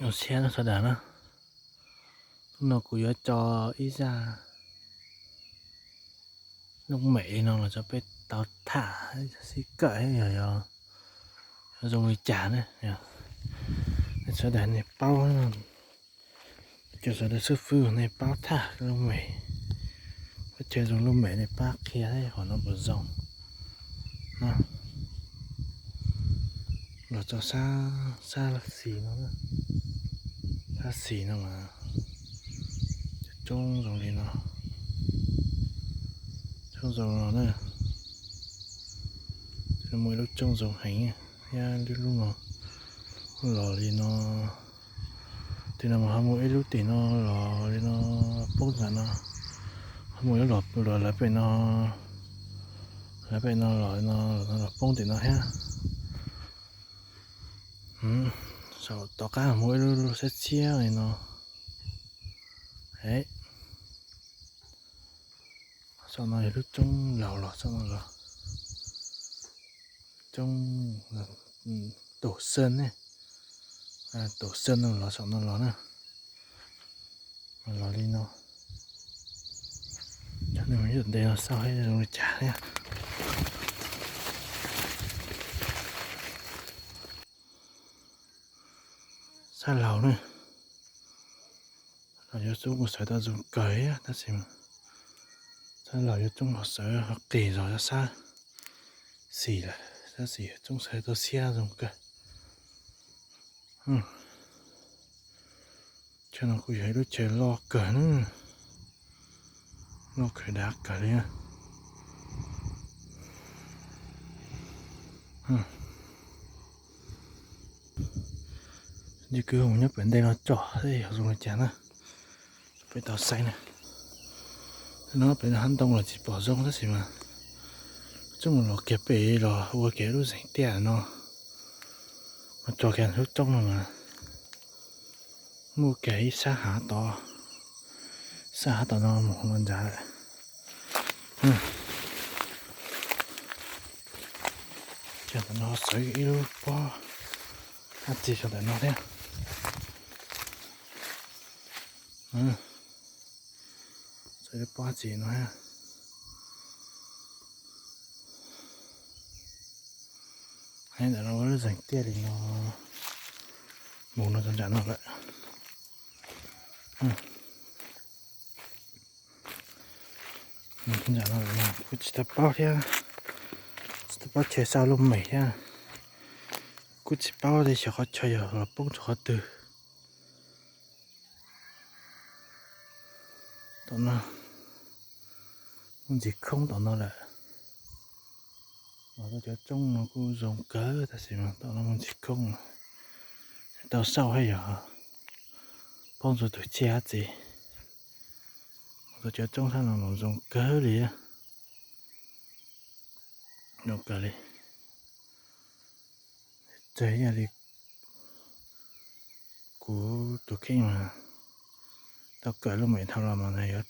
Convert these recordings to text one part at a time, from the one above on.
Zoo siab sawv daws na, hnub no kuv yuav tso ib zaj looj mem li no los rau peb tau tham sib kawm thiab yog, yog zoo li cas na. Sawv daws nej paub, cov sawv daws xib fwb nej paub tham looj mem, peb chaw zoo looj mem nej pab qhia thiab qhov no puas zoo na. Los tso sab, sab xis no, sab xis no mas cov roob zoo li no, roob zoo no na. Muaj ib lub roob zoo heev thiab, lub lub no los li no. Tim no mas ho muaj ib lub tim no los li no, poob ntawm no. Ho muaj ib lub los lawv pem no, lawv pem no los no, los poob tim no thiab. Saum tom qab muaj ib lub lub xab txiab li no. Saum no yog lub roob laus los saum no los, roob Tus Xeeb ne, Tus Xeeb no los saum no los na. Los li no, cov neeg nyob tom ntej no xauj zoo li cas thiab. Sab laug na, los yuav roob kuj sawv tau zoo kawg thiab tab sis mas sab laug yuav roob ho sawv ho qis zog sab xis lawm, sab xis roob sawv tau siab zoo kawg. Chaw no kuj yog ib lub chaw loj kawg na, loj kawg dav kawg li. Ntsis kwv hu nyob pem ntej no tsom seb yog zoo li cas na, peb tau saib na. No pem no hav ntoo los tsis pom zoo tab sis mas txhob mus los kiag pem los ua kiag lub zeeg tiaj no, mus txog kiag lub roob no mas muaj kiag ib sab hav tod, sab hav tom no mus los nrad lawm. Tom no sawv ib lub pob dab tsi rau ntawm no thiab. Sawv ib lub pob dab tsi no thiab. Ntawm no ua lub zeeg tiaj li no, mus no rau nram no lawm. Nram no lawm mas kuj tsis tau paub thiab, tsis tau paub chaw xauj looj mem thiab, kuj tsis paub tias xyov qhov chaw yog los poob rau qhov twg. Tom no muaj ntsis khoob tom no lawm. Los rau cov roob no kuj zoo kawg tab sis mas tom no muaj ntsis khoob, tau xauj thiab yog poob rau tus tsiaj dab tsi. Los rau cov roob sab no los zoo kawg li, zoo kawg li. Tsawg ib yam li kuv tus kheej mas tau kawm looj mem dhau los mas yuav,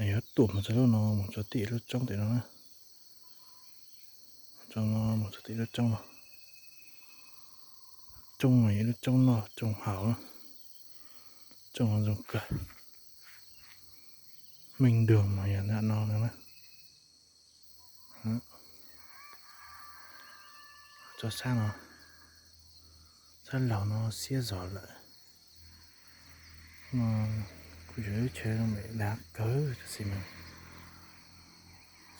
yuav tuam mus txog lub no mus txog tim lub roob tim no na. Roob no mus txog tim lub roob no, roob no yog lub roob noj roob haus, roob no zoo kawg. Meej dua mas yog nram no no na. Tso sab no, sab laug no siab zog lawm. No kuj yog lub chaw zoo dav kawg tab sis mas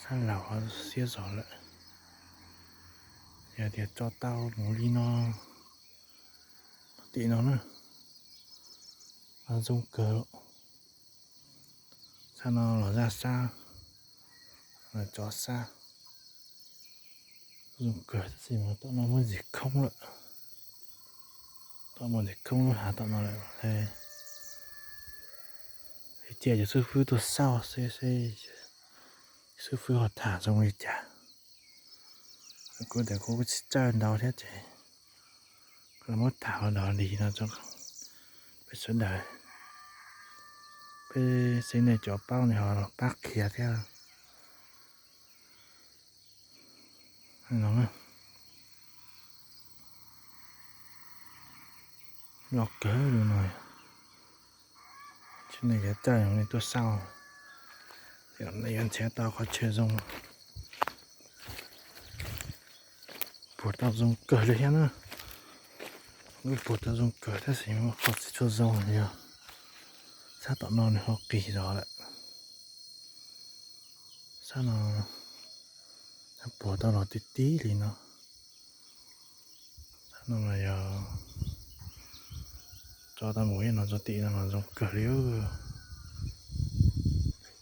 sab laug ho siab zog lawm. Yog tias tso tau mus li no, tim no na, zoo kawg. Sab no los zaj sab, los tso sab, zoo kawg tab sis mas tom no muaj ntsis khoob lawm. Tom muaj ntsis khoob lub hav tom no lawm. Cia cov xib fwb tuaj xauj seb, seb xib fwb ho tham zoo li cas. Kuv tias kuv tsis txawj ntau thiab ces los muab tham ua dog dig no rau peb sawv daws, peb xib nej cov paub nej ho los pab qhia thiab no. Loj kawg li no. Tsis nej cov caij no nej tuaj saib, nej yuav nrhiav tau qhov chaw zoo, puag tau zoo kawg li thiab na. Lub puag tau zoo kawg tab sis qhov tsis tshua zoo yog sab tom no nws ho qis zog lawm. Sab no puag tau los tib tib li no. Sab no mas yog tso tau mus ib no tso tim no mas zoo kawg li,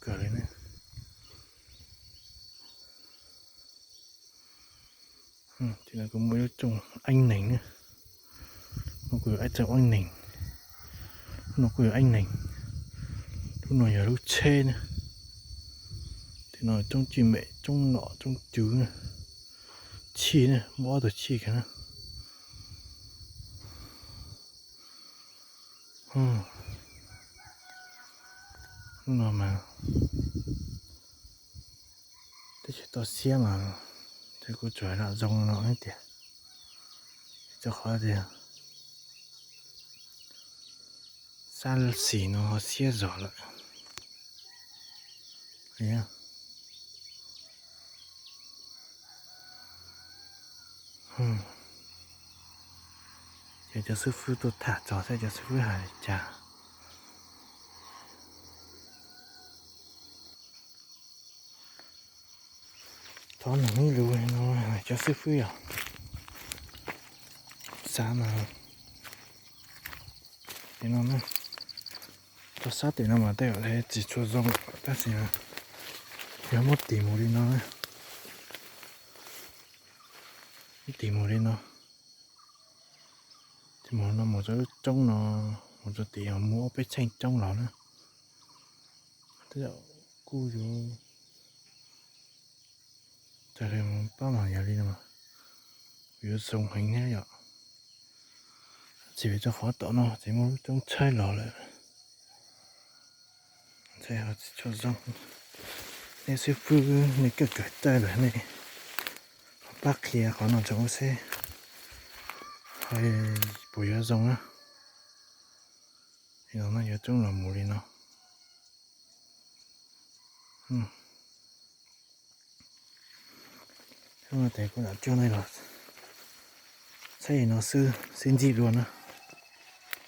kawg li ne. Tim no kuj muaj ib lub tsooj eeb nees na. No kuj yog ib tsooj eeb nees. Lub no kuj yog eeb nees. Lub no yog lub tsheb na. Tim no tsooj cwj mem, tsooj nom, tsooj cwv na. Chij na, muaj ob tug chij kiag na. Lub no mas teb chaws toj siab mas ces kuj tsuas lam zoo no thiab tiag, rau qhov tias sab xis no ho siab zog lawm. Ces cov xib fwb tuaj tham txog saib cov xib fwb hais li cas. Thov noog ib lus no cov xib fwb yog xav mas, no, toj sab tim no mas tej zaum tsis tshua zoo tab sis yog muab tis mus li no, muab tis mus li no, tis mus no mus rau lub roob no, mus rau tim mus ob peb txheej roob los na. Tej zaum kuj yuav raws li pab mas yog li no, kuj yuav zoo heev thiab yom. Tsis vim rau qhov tom no tsis muaj lub roob tshaib los lawm, ntshe ho tsis tshua zoo. Nej xib fwb nej kawm kawm tawj lawm nej ho pab qhia qhov no rau wb seb puas yuav zoo na. Li no no yuav roob los mus li no. Tes kuj lam coj nej los saib li no xwb, sib ntsib dua na.